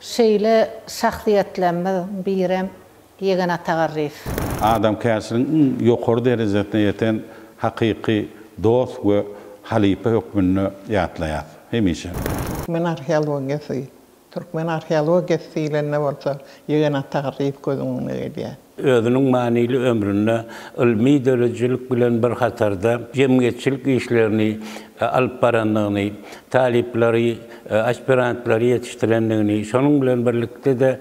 Şeýle şahsyýetlerimiziň birem Ýegen Atagarryýew. Adamkärçiligiň iň ýokary derejesine ýeten hakyky dost we halypa hökmünde ýatlaýas hemişe. Türkmen arheologiýasy Türkmen arheologiýasy diýlende bolsa Ýegen Atagarryýew gözüň öňüne gelýär. Özüniň manyly ömründe ylmy döredijilik bilen bir hatarda jemgyýetçilik işlerini alyp barandygyny, talyplary, aspirantlary ýetişdirendigini, şonuň bilen birlikde-de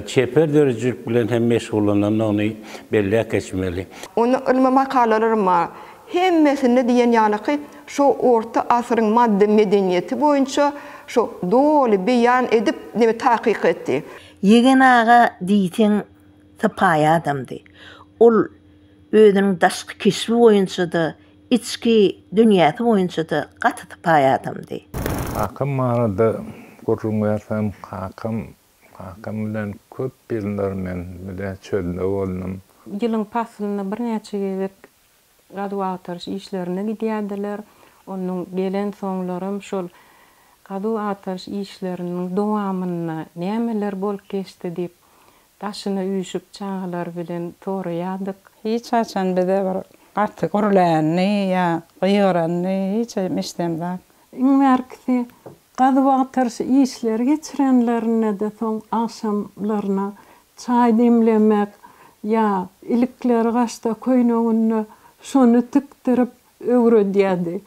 çeper döredijilik bilen hem meşgullanandygyny belläp geçmeli. Onda ylmy makalalaram bar. Hemmesinde diýen ýalyky şo orta asyryň maddy medeniýeti boýunça şo doly beýan edip neme takyk etdi. Ýegen aga diýseň sypaýy adamdy. Ol özüniň daşky keşbi boýunça-da, içki dünýäsi boýunça-da gaty sypaýy adamdy. Kakam barada gürrüň bersem, kakam, kakam bilen köp ýyllar men bile çölde boldum. Ýylyň paslynda birnäçe gezek gazuw-agtaryş işlerine gidýärdiler. Onuň gelensoňlaram şol gazuw-agtaryş işleriniň dowamynda nämeler bolup geçdi diýip, daşyna üýşüp çagalar bilen soraýardyk. Hiç haçan bize bir gaty gürlänini ýa gygyranyny hiç hem eşidemzok. Iň bärkisi, gazuw-agtaryş işleri geçirenlerinde-de soň agşamlaryna Çaý demlemek ýa ilikleri gaçsa köýneginde şony tikdirip öwredýärdi.